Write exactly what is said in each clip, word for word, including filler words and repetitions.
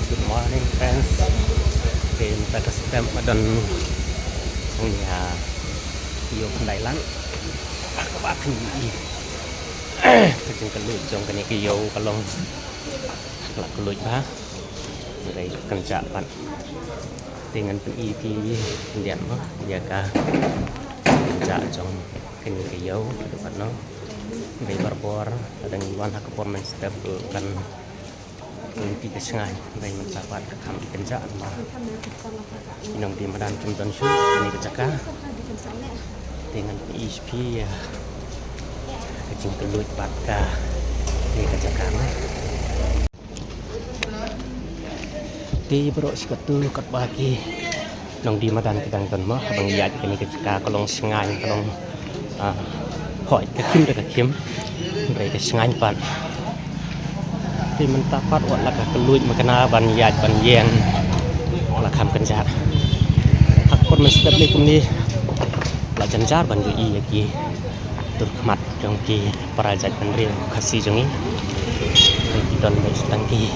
Good morning, friends. Te mynta ka step ma don ong ïa ïoh khyndai lang. Ka ba phin ïohi ka jingkylluid jong kane ka ïew ka long ka la kylluid bha. Hynrei kan jah pat. Te ngan pyni ïa phi khyndiat mo ïa ka jingkynjah jong kane ka ïew haduh katno. Hynrei barabor lada ngi wan ha ka por mynstep kan lynti ka shngaiñ. Hynrei mynta pat ka kham kynjah namar ki nongdie madan kim don shuh kane ka jaka. Te ngan pyni ïa phi ïa ka jingkylluid bad kane ka jaka mo. Te baroh shi katto katba ki nongdie madan ki dang don mo, haba ngi ïaid kane ka jaka ka long shngaiñ, ka long, ah, hooid ka khim da ka khim. Hynrei ka shngaiñ pat. Te mynta pat wat la ka kylluid makna ban ïaid ban ïeng la kham kynjah. Ha ka por mynstep lei kumne la jynjar ban ïohi ïa ki dur khmat jong ki para jaitbynriew Khasi jong ngi. Ki don beit tang ki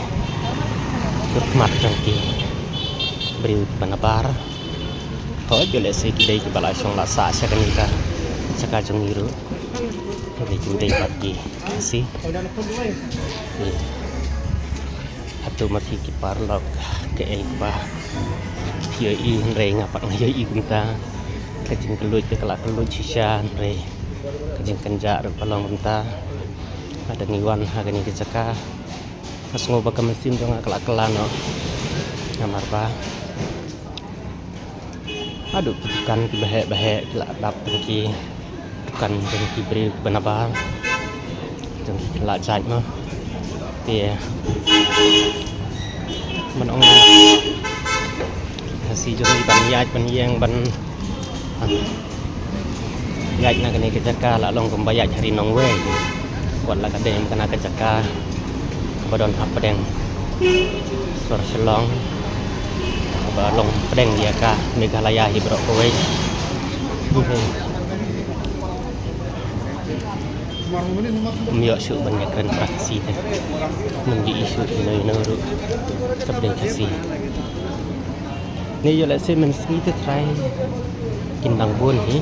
dur khmat jong ki briew kiba nabar. Hooid, ïoh lehse ki dei kiba la shong la sah sha kane ka jaka jong ngi ruh. Hynrei kim dei pat ki Khasi. Hato ma phi ki paralok kaei kaba phi ïohi, hynrei nga pat nga ïohi kumta. Ka jingkylluid te ka la kylluid shisha, hynrei ka jingkynjah ruh ka long kumta. Lada ngi wan ha kane ka jaka nga sngew ba ka mynsiem jong nga ka la kylla noh. Namar ba haduh ki dukan kiba heh ba heh ki la dap tang ki dukan jong ki briew kiba nabar, jong ki khynnah jait mo. Te ban ong ki Khasi jong ngi ban ïaid ban ïeng ban, ah, ïaid na kane ka jaka la long kumba ïaid ha ri nongwei. Wat la ka dei kane ka jaka kaba don hapdeng sor Shillong, kaba long pdeng ïa ka Meghalaya hi baroh kawei. Ym ïoh shuh ban ïakren pra Khasi te. Ym ïoh shuh ino ino ruh kaba dei Khasi. Ngi ïoh lehse mynsngi te trai kin dang bun hi.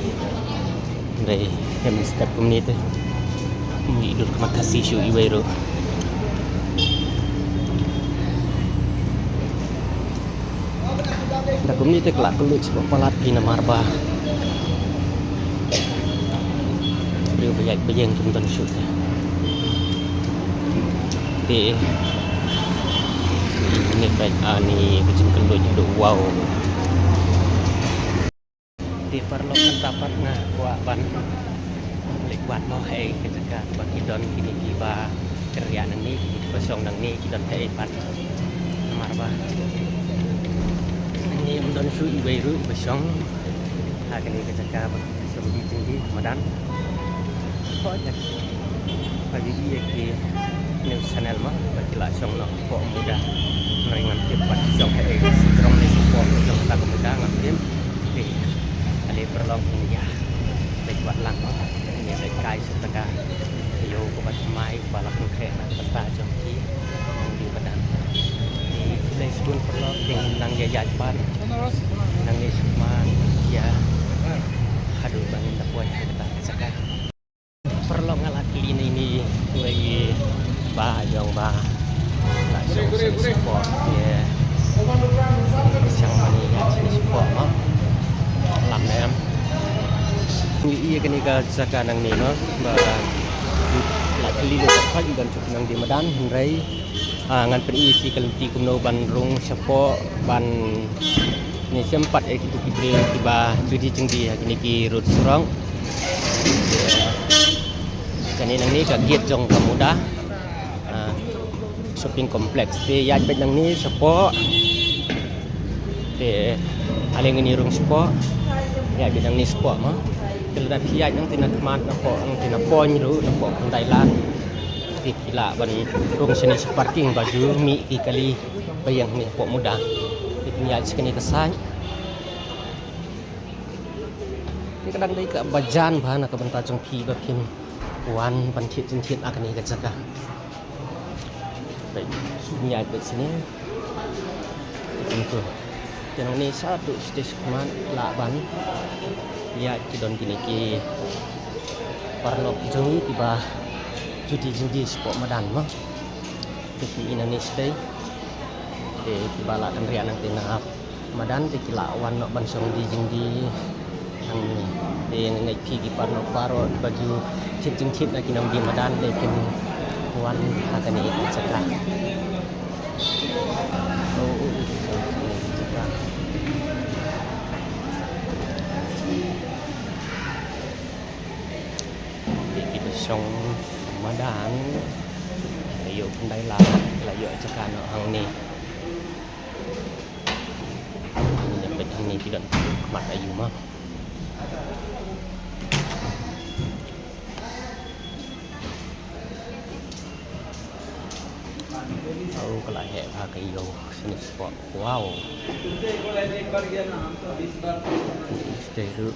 Hynrei ha mynstep kumne te ym ïoh dur khmat Khasi shuh iwei ruh. Da kumne te ka la kylluid shuh palat ki namar ba briew ba ïaid ba ïeng kim don shuh te. Te ini peit ani ka jingkylluid haduh wow. Te paralok, mynta pat nga kwah ban leit wad noh ha ka jaka ba ki don kine kiba kyrriah nangne, kine kiba shong nangne ki don haei pat. Namar ba nangne ym don shuh iwei ruh ba shong ha kane ka jaka ba shong die jingdie madan. Hooid, nga ïohi ïa ki news channel mo ba ki la shong noh hapoh Muda. Hynrei ngam tip pat ki shong haei, shi jrong ne shi por ki shong ha ka Muda ngam tip. Te ale paralok, ngin ïa leit wad lang mo, ngin ïa leit kai sha kata ka ïew kaba thymmai kaba la pynkhreh na ka bynta jong ki nongdie madan. Te khublei shibun paralok, te ngin nang ïa ïaid pat nangne sha khmat ïa haduh ba ngin da poi ha kata ka jaka. Paralok, nga la kylli ïa ine i bah jong ba la shong shane shapoh, ïa shong mane ïa shane shapoh mo. Lam ne em. Ngi ïa kane ka jaka nangne mo ba la kylli lut pat ban jop nang dei madan, hynrei, ah, ngan pyni ïa phi ka lynti kumno ban rung shapoh ban ne shem pat ïa kitu ki briew kiba judi jingdi ha kine ki road surok. Kane nangne ka gate jong ka Muda, ah, shopping complex. Te ïaid beit nangne shapoh. Te ale ngin ïa rung shapoh. Ïaid beit nangne shapoh mo. Te lada phi ïaid nangta na khmat, napoh, nangta na point ruh, napoh Khundailan. Te phi lah ban rung shane sha parking ba ju mih ki kali ba ïeng hangne hapoh Muda. Te phin ïaid sha kane ka side. Te ka dang dei kaba jan bha na ka bynta jong phi ba phin wan ban thied jingthied ha kane ka jaka. Peit, ngi ïaid beit shane. Te nangne shaduh stage khmat lah ban ïa ki don kine ki paralok jong ngi kiba ju die jingdie shapoh madan mo. Te ki i nangne stage te kiba lah kynriah nangta na madan te ki lah wan noh ban shong die jingdie. Te nga ngeit phi ki paralok baroh ba ju thied jingthied na ki nongdie madan te kin wan ha kane ka jaka. Oh, oh, oh, oh, oh, jaka. Te ki ba shong madan. Ïoh pynlait la, la ïoh jaka noh hangne. Ngi peit hangne ki don khmat aïu ma. Oh, ka la heh bha ka ïew shane spot. Wow. Stay ruh.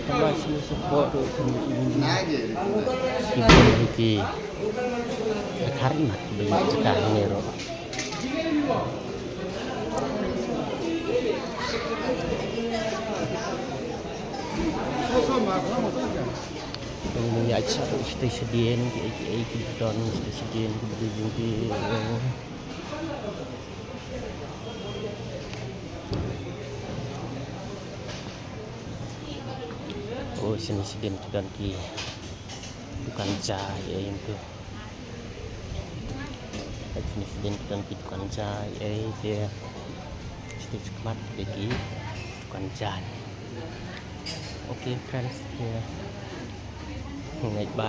Kaba shu support ruh ki bun ki, ki thar mat ba ïa jaka hangne ruh. Ïa, sha ruh station, ki, ki, ki don station, ki, ki, Oh, shane sha dien ki don ki dukan ja ïa ïing tu. Shane sha dien ki don ki dukan ja ïa ïing te. Shane sha khmat te ki dukan ja. Okay, friends, te. Ngeit ba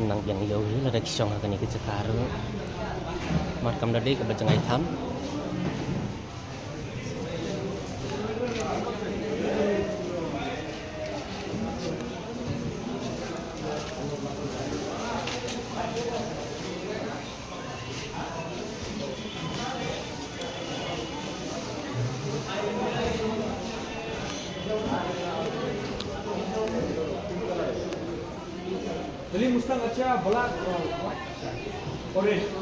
nang biang ïew hi lada ki shong ha kane ka jaka ruh. Mar kam da dei kaba jngai tham. Dali Mustang acha, black or white? Orange.